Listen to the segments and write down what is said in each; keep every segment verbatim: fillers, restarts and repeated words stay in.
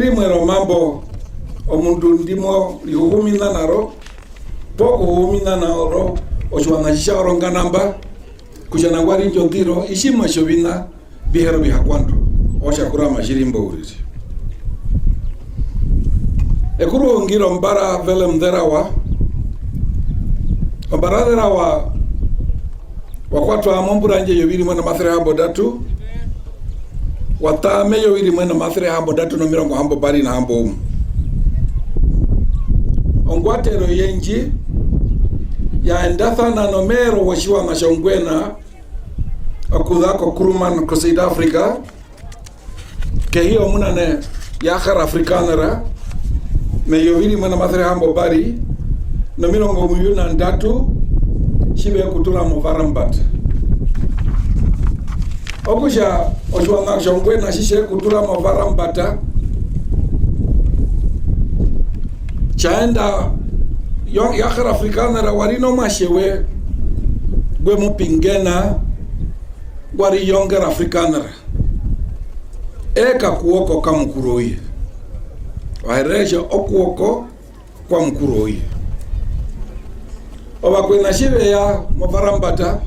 Rimwe romambo omundu ndi mo rihuhumina na ro, poo kuhuhumina na ro, otjiwaṋa tji tja oronga namba, kutja nangwari indjo ndiro, i tjimwe tjoviṋa mbi he ri ovihakwando, otja kurama tji ri mbo uriri. Ekuruhungi ra Ombara Willem Zeraeua, Ombara Zeraeua wa kwatwa mombura ndji eyovi rimwe nomasere hambondatu, wa ṱa meyovi rimwe nomasere hambondatu nomirongo hambombari na hamboumwe. Ongwatero ye ndji ya endasana nomeero wotjiwaṋa tjOngwena okuza koKuruman koSouth Africa, kehi yomunane ya Jager Afrikaner, meyovi rimwe nomasere hambombari nomirongo muvyu na ndatu, tji ve kutura moVarmbata. Okutja otjiwaṋa tjOngwena tji tje kutura moVarmbata, tja enda yo-, Jager Afrikaner wa ri nomuatje we ngwe mu pingena, ngwa ri Jonker Afrikaner. Ee ka kuoko ka Mukuru ouye. Ovaherero ve tja okuoko kwa Mukuru ouye. Ovakwena tji ve ya moVarmbata,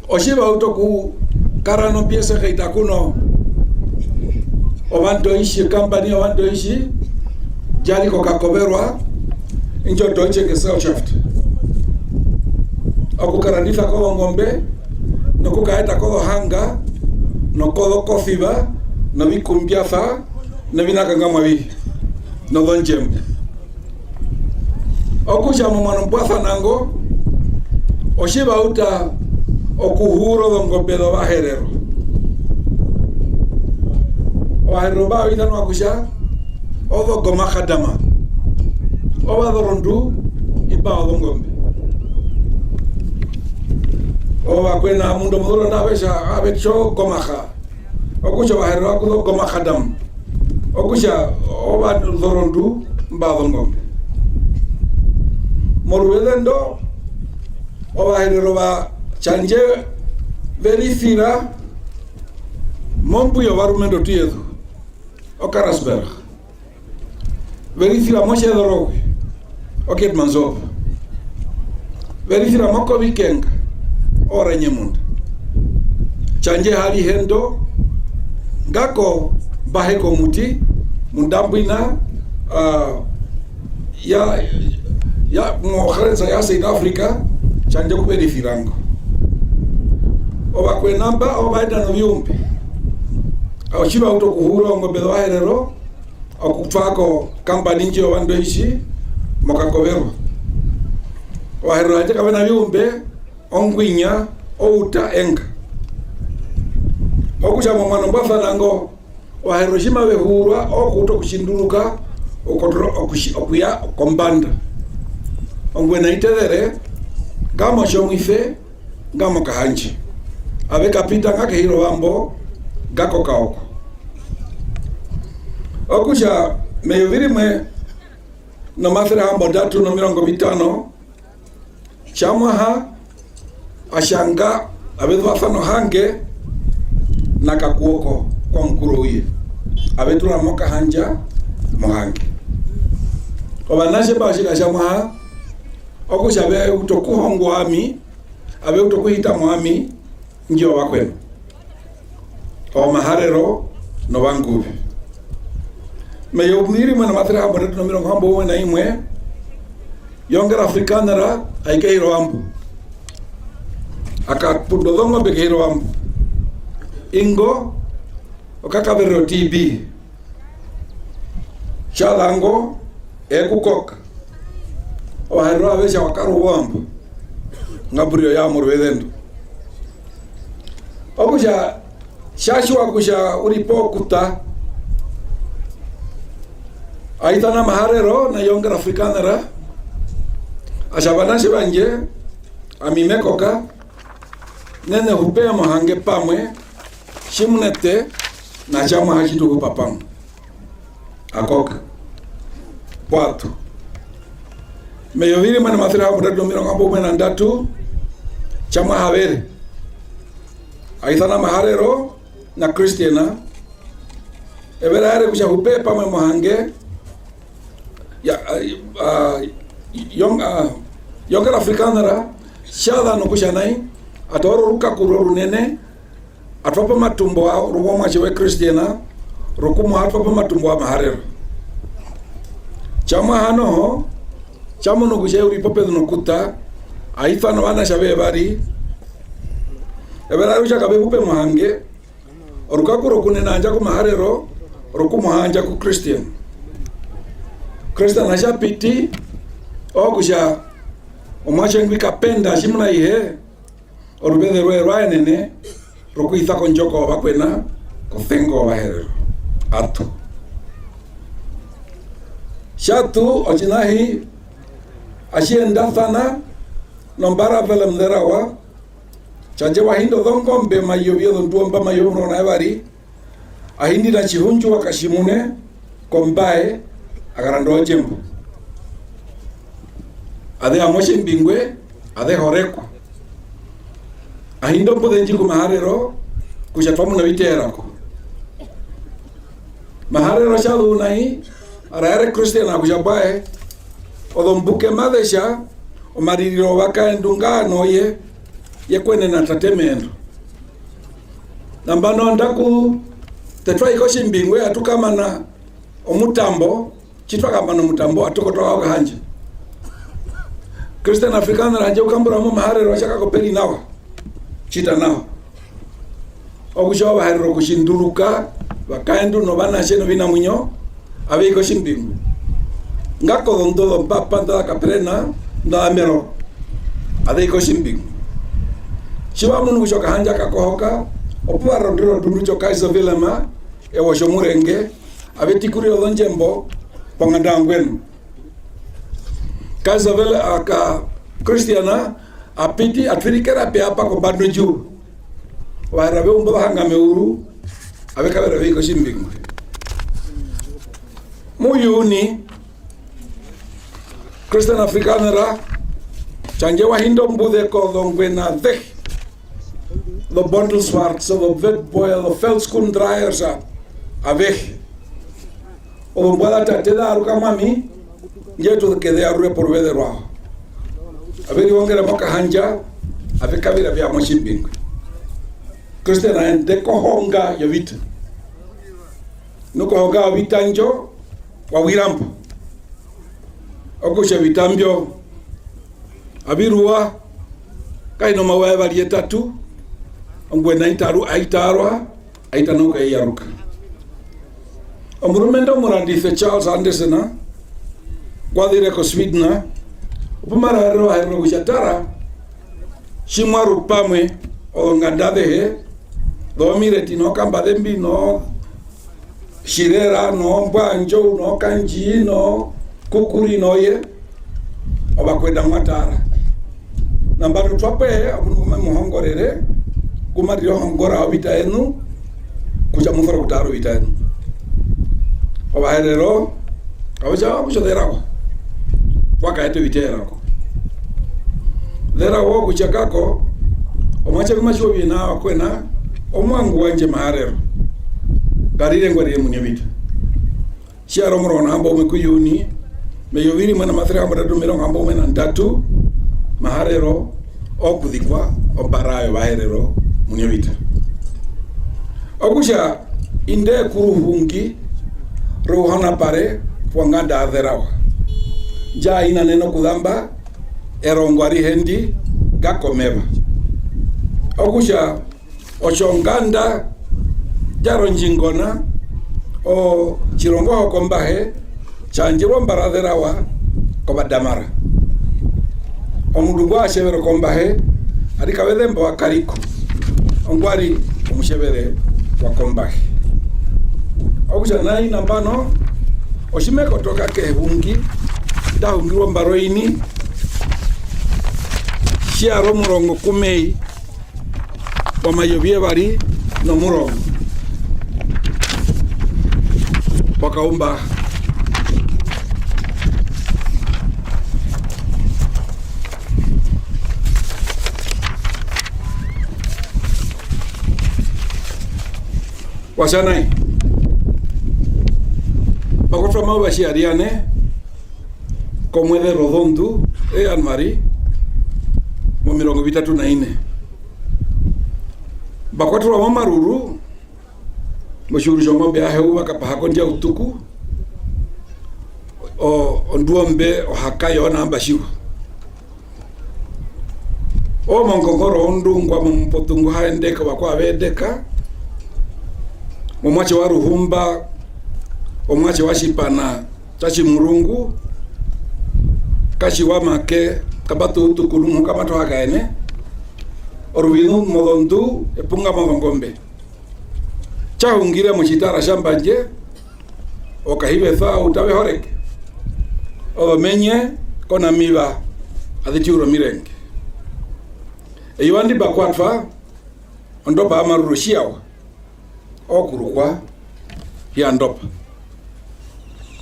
otji va uta okukara nopiese kaita kuno, ovandoitji, company yovandoitji, ndja ri koKakoverwa, indjo Deutsche Gesellschaft. Okukarandisa kozongombe, nokukaeta kozohanga, nokozokosiva, novikumbiasa, noviṋa kangamwa avihe, nozondjembo. Okutja momuano mbwa sana ngo, otji va uta okuhuura ozongombe zOvaherero. Ovaherero mba vi sanwa kutja ozogomakadama, ovazorondu imba ozongombe. Ovakwena omundu omuzorondu ave tja, ave tja ogomaha. Okutja Ovaherero va kuza ogomakadam, okutja ovazorondu imba ozongombe. Moruveze ndo, Ovaherero va tjandje ve risira mombu yovarumendu tu yezu, oKarasburg. Ve risira mOtjezorogwe, oKeetmanshoop. Ve risira mOkovikenga, oRenemund. Tjandje ha rihendo, nga ko mba he komuti, munda mbwina, ah, ya, ya, moharensa ya South Africa, tjandje ku ve risira ngo. Ovakwena mba, ovaenda noviumbe. Otji va uta okuhuura ozongombe zOvaherero, okutwa ko company ndji yovandoitji moKakoverwa. Ovaherero handje kave na viumbe, ongwinya, outa, enga. Okutja momuano mbwa sana ngo, Ovaherero tji mave huurwa, okuuta okutjinduruka, okukotora okutji-, okuya kombanda. Ongwena i tezere, nga mOtjomuise, nga mOkahandja. Ave kapita nga kehi rOvambo, nga kOkaoko. Okutja meyovi rimwe nomasere hambondatu nomirongo vitano, Tjamuaha a tjanga, ave zuvasana ohange na Kakuoko kwa Mukuru ouye. Ave tura mOkahandja mohange. Ovanatje mba va tjinga Tjamuaha, okutja ave utu okuhongwa ami, ave utu okuhita mu ami, indjo ovakwenu. Omaharero novanguve. Meyovi rimwe nomasere hambondatu nomirongo hamboumwe na imwe, Jonker Afrikaner a i kehi rOvambo. A kapunda ozongombe kehi rOvambo. Ingo okakaverera o T B. Tja za ngo, ee ku koka. Ovaherero ave tja wa kara Ovambo. Nga mburi oya moruveze ndo. Okutja, tja tjiwa kutja u ri pokuṱa, a isana Maharero na Jonker Afrikaner, a tja, vanatje vandje, ami me koka, nene hupeye mohange pamwe, tjimuna eṱe na Tjamuaha tji tu hupa pamwe. A koka. Kuatro. Meyovi rimwe nomasere hambondatu nomirongo hamboumwe na ndatu, Tjamuaha a vere. A isana Maharero na Christian. Eve raere kutja hupe pamwe mohange, ya, a, a, Jong-, a, Jonker Afrikaner, tja za nokutja nai, a toora orukaku rwe orunene, a twa po omatumbo a, ruwa omuatje we Christian, rukumuha a twa po omatumbo wa Maharero. Tjamwaha noho, tja munu kutja u ri popezu nokuta, a isana ovanatje vevari, eve raere kutja kave hupe mohange, orukaku rokunene a yandja ku Maharero, rukumuha a yandja ku Christian. Christian a tja piti, okutja omuatje ngwi ka penda tjimuna ihe, oruveze rwe rwa yenene, rokuisa kondjoko ovakweṋa, kosengo Ovaherero. Atu. Tjatu, otjiṋa hi, atji endasana, nombara Willem Zeraeua, tjandje wa hinda ozongombe omayovi, ozonduwomba omayovi omurongo na evari, a hindi na Tjihundju wa Katjimune, kombae, a karanda ozondjembo. Aze ya motjimbingwe, aze horekwa. A hindi ombuze ndji ku Maharero, kutja twa muna oviteerako. Maharero tja zuu nai, a raere Christian kutja mbwae, ozombuke maze tja, omaririro wovakaendu nga noye, ye kwenena tate meendo. Nambano ndaku tetwa i kotjimbingwe atu kamana omutambo, tji twa kamana omutambo, atu kotoka okahandja. Christian Afrikaner handje u kambura mo Maharero tja kako pe ri nawa. Tjita nawa. Okutja Ovaherero okutjinduruka, ovakaendu novanatje novinamuinyo, ave i kotjimbingwe. Nga kozondu ozombapa nḓa za Kaperena, nḓa za Meroro, ave i kotjimbingwe. Tji va munu kutja okahandja ka kohoka, opu va rondera ondundu tjo Kaiser Wilhelm, ewo tjomurenge, ave tikurire ozondjembo ponganda yongwena. Kaiser Wilhelm, a ka Christian, a piti, a twirikera pe apa kombanda ondjiwo. Ovaherero veumba ovahanga meuru, ave kavera ve i kotjimbingwe. Mu Juni, Christian Afrikaner, tjandje wa hinda ombuze kozongwena azehe, zo Bondelswarts, zo Witbooi, zo Veldskoendraers, avehe. Ozombwa za tate za yaruka mwami, ndje tu ke ze yarure poruveze rwawo. Ave rihongera mokahandja, ave kavira vya motjimbingwe. Christian a ende kohonga yovita. Nu kohonga yovita ndjo, wa wira mbo. Okutja ovita mbyo, avi ruwa, kaina omawa yevari yetatu, ongwena ai taru-, ai taarwa, ai tanauka ai yaruka. Omurumendu omurandise Charles Andersen, ngwa zire ko Sweden, opu ma raerere Ovaherero kutja, tara, tji mwa ru pamwe ozonganda azehe, zoomireti, nookambazembi, noo, Tjirera, noo Mbwandjou, noo Kandjii, noo Kukuri, noye, ovakwenda mwa taara. Nambano twa pe omundu ngu me mu hongorere, ngu ma rire ohongora ovita yenu, kutja mu sore okutaara ovita yenu. Ovaherero, kave tja kutja Zeraeua, wa kaeta ovita erako. Zeraeua okutja kako, omuatje ngu ma tjiwa ovina ovakwena, omuangu wandje Maharero, nga rire ngwa rire omuini wovita. Tji ya ri omurongo na hamboumwe ku Juni, meyovi rimwe na masere hamboumwe na ndatu, Maharero okuzikwa ombara yOvaherero omuini wovita. Okutja, indi ekuruhungi rouhonapare wonganda ya Zeraeua, ndja inanena okuzamba erongo arihe ndi nga komeva. Okutja, otjonganda ndja ri ondjingona, otjirongo ho kombahe, tja yandjerwa ombara Zeraeua kOvadamara. Omundu ngwa tjevera okombahe, arikana kave zemba wa Kariko, ongwa ri omutjevere wa kombahe. Okutja nai nambano, otji me kotoka kehungi, nda hungirwa ombara oini, tji ya ri omurongo ku Mei, omayovi yevari nomurongo. Pakaumba. Wa tja nai. Twa mauva tji ya ri yane komueze rOzondu, e Januari, momirongo vitatu na ine. Mba kwaterwa mOmaruru, motjiuru tjongombe ya Heuva kapaha kondja utuku, o-, onduombe ohaka yoona amba tjiwa. Omongongoro ondungwa momupotu ngu ha endeka, ovakwao ave endeka. Momuatje wa Ruhumba, omuatje wa Tjipana tja Tjimurungu, katjiwa make, kambatu utuku nu muhuka matu hakaene. Oruvinu mOzondu, epunga mOzongombe. Tja hungire motjitara tja Mbandje, okahivesa uta ve horeke. Ozomenye konamiva aze tiura omirenge. Eyuva ndi mba kwatwa, ondopa ya Maruru tji ya wa, okurukwa ya ndopa.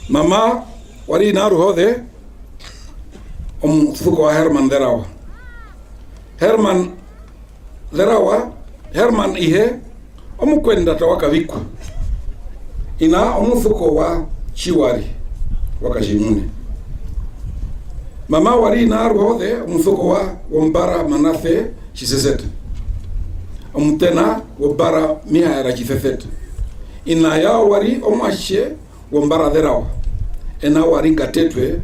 Mama wa ri ina Ruhoze, omusuko wa Herman Zeraeua. Herman Zeraeua, Herman ihe, omukwendata wa Kavikwa. Ina omusuko wa Tjiwari wa Katjimune. Mama wa ri ina Ruhoze, omusuko wa, wombara Manase Tjisesete. Omutena wombara Mihaela Tjisesete. Ina yawo wa ri omuatje wombara Zeraeua, ena wa ri Ngatetwe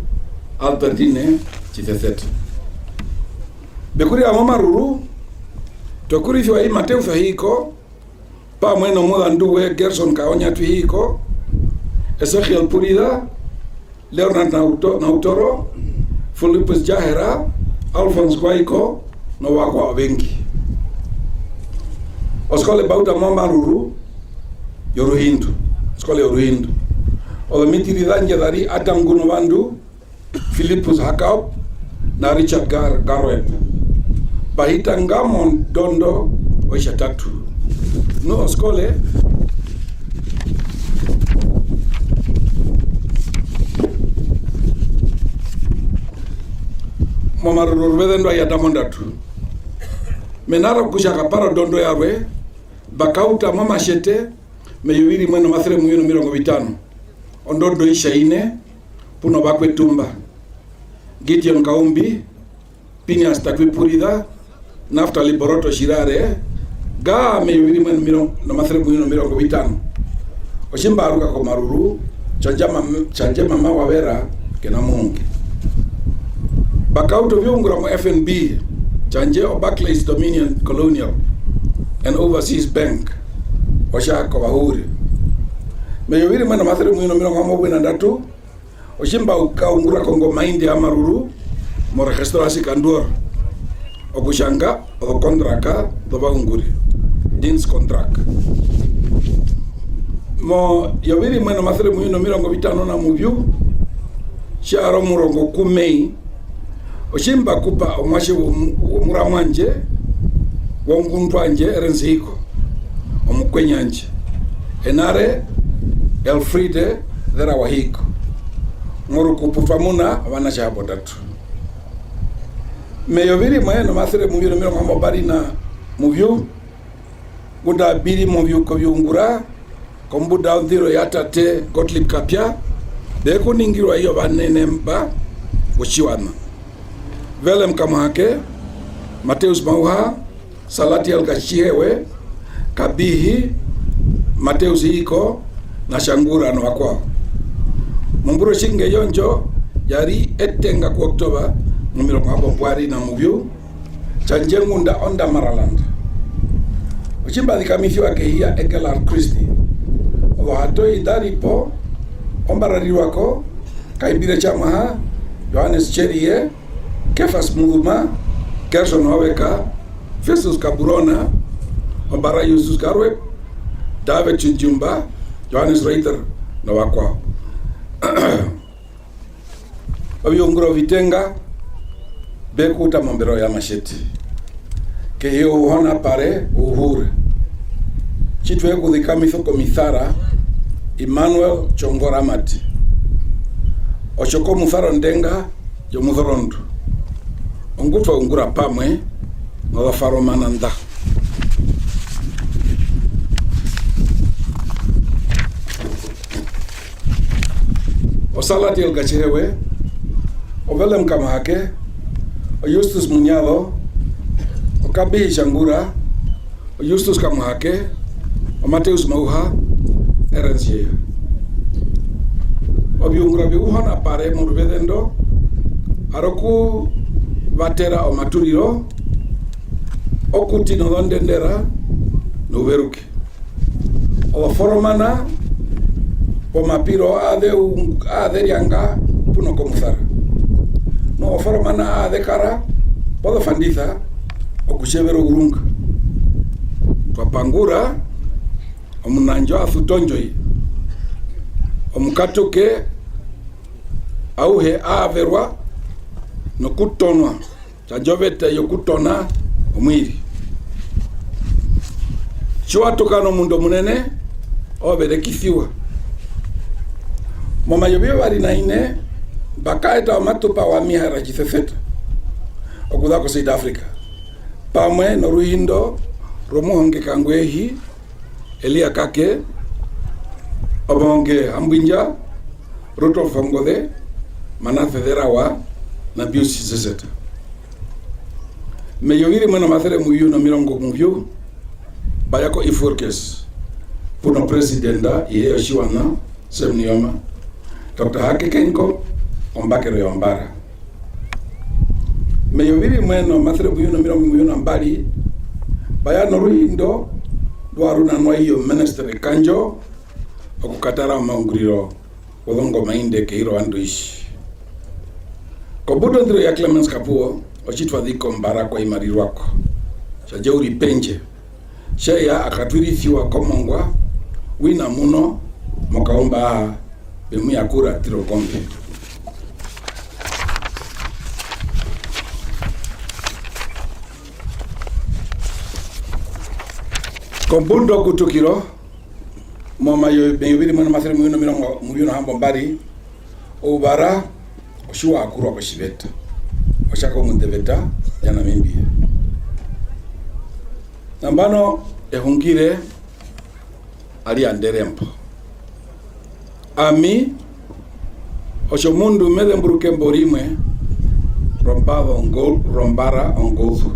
Albertine Tjisesete. Mbe kurira mOmaruru, twa kurisiwa i Mateus Hiiko, pamwe nomuzandu we Gerson Kaonjatwi Hiiko, Ezekiel Purira, Leonard Nauto-, Nautoro, Philippus Jahera, Alphonse Kwaiko, novakwao ovengi. Oskole mba uta mOmaruru yOruhindu, oskole yOruhindu. Ozomitiri zandje za ri Atangu Novandu, Philippus Hakaup, na Richard Gar-, Garoep. Mba hita nga mondondo oitjatatu. Nu oskole mOmaruru oruveze ndwa yata mondatu. Mena rokutja kapara ondondo yarwe, mba kauta mOmatjete meyuvi rimwe nomasere muvyu nomirongo vitano. Ondondo oitjaine, pu novakwetu mba: Gideon Kaumbi, Phineas Takwipurira, Naftali Boroto Tjirare, nga meyuvi rimwe nomirongo, nomasere muvyu nomirongo vitano. Otji mba aruka kOmaruru, tjandje mam-, tjandje mama wa vera ke na muhungi. Mba kauta oviungura mo F N B, tjandje o Barclays Dominion Colonial and Overseas Bank, otja kovahure. Meyuvi rimwe nomasere muvyu nomirongo hambombwe na ndatu, otji mba kaungura kongoma indi ya Maruru, mo Registro Asikanduor, okutjanga ozokontraka zovaunguri, Dienstkontrakt. Meyuvi rimwe nomasere muvyu nomirongo vitano na muvyu, tja ri omurongo ku Mei, otji mba kupa omuatje womu-, womuramwandje, wongundu yandje, Erens Hiiko, omukwenyandje, ena re Elfriede Zeraeua Hiiko. Morukupo twa muna ovanatje havondatu. Meyuvi rimwe nomasere muvyu nomirongo hambombari na muvyu, ngunda mbi ri moviu-, koviungura, kombunda yondiro ya tate Gottlieb Kapia, mbe kuningirwa i ovanene mba votjiwaṋa: Willem Kamuhake, Mateus Mauha, Salatiel Katjihewe, Kabihi, Mateus Hiiko, na Tjangura novakwao. Mombura otjinge yondjo ya ri etenga ku Oktoba momirongo hambombari na muvyu, tjandje ngunda o Damaraland. Otji mba zikamisiwa kehi ya Ekelar Christi. Ozohatoi nḓa ri po: Ombara Rirwako, Kaimbire Tjamuaha, Johannes Tjerie, Kefas Muzuma, Gerson Hoveka, Festus Kaburona, Ombara Justus Garoep, David Tjindjumba, Johannes Reiter novakwao. Oviungura ovitenga mbe kuuta mombelewa ya Matjete. Kehi youhona pare, ouhure, tji twe ku zikamisa komisara Immanuel Tjongora Amati. Otjo komusara ondenga yomuzorondu, ongu twa ungura pamwe nozofaromana nḓa. O Salatiel Katjihewe, o Willem Kamuhake, o Justus Munyazo, o Kabihi Tjangura, o Justus Kamuhake, o Mateus Mauha, Erens Yeya. Oviungura vyouhona pare moruveze ndo, arokuvatera omaturiro, okuti nozondendera, nouveruke. Ozoforomana pomapiro aaze u-, aaze ryanga puno komusara. Nozoforomana aaze kara pozofandisa okutjevera ourunga. Twa pangura omunandjo a suta ondjoi, omukatuke auhe aaverwa nokutonwa. Tjandje oveta yokutona omuiri. Tji wa tuka nomundu omunene, ove rekisiwa. Momayovi yevari na ine, mba kaeta omatupa wa Mihaela Tjiseseta okuza ko South Africa, pamwe noruhindo romuhonge Kangwehi, Elia Kake, omuhonge Hambwindja, Rudolf Ongoze, Manase Zeraeua, na Pius Tjiseseta. Meyovi rimwe nomasere muvyu nomirongo muvyu, mba ya ko Ivoorkust, puno presidenda ihe yotjiwaṋa, Sam Nujoma, Doctor Hage Geingob, ombakero yombara. Meyovi rimwe nomasere muvyu nomirongo muvyu na mbari, mba ya noruhindo ndwa runanwa i yo Minister Kandjo okukatara omaunguriro wozongoma inde kehi rovandu ishi. Kombunda ondiro ya Clemens Kapuuo, otji twa ziki ombara kwa i marirwa ko. Tjandje u ri pendje. Tje ya a katwirisiwa komongwa wina muno mokaumba aha, mbe mu yakura tiro kombe. Kombunda okutukiro, momayovi, meyovi rimwe nomasere muvyu nomirongo muvyu na hambombari, ouvara otji wa yakurwa kotjiveta otja Kaumundeveta ya Namibia. Nambano ehungire ari yandere mbo. Ami, otjomundu me zemburuka embo rimwe rombazu ongo-, rombara ongozu,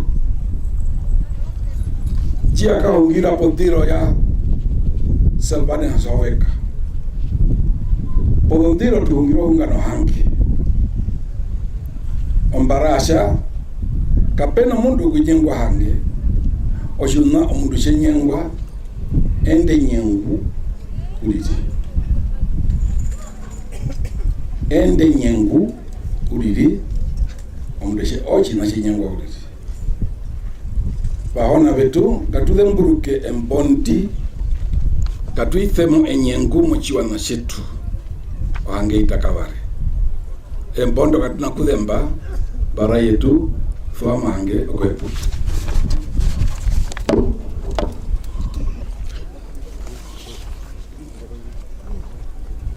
ndji ya kahungira pondiro ya Sylvanus Hoveka. Pozondiro tu hungira ohunga nohange. Ombara ya tja, kape na omundu okunyengwa hange, otjiṋa omundu tje nyengwa, ende nyengu uriri. Ende nyengu uriri, omundu tje, otjiṋa tje nyengwa uriri. Vahona vetu, ngatu zemburuke embo ndi, ngatu ise mo enyengu motjiwaṋa tjetu, ohange i takavare. Embo ndo katu na kuzemba, mbara yetu, suva mohange okohepuka.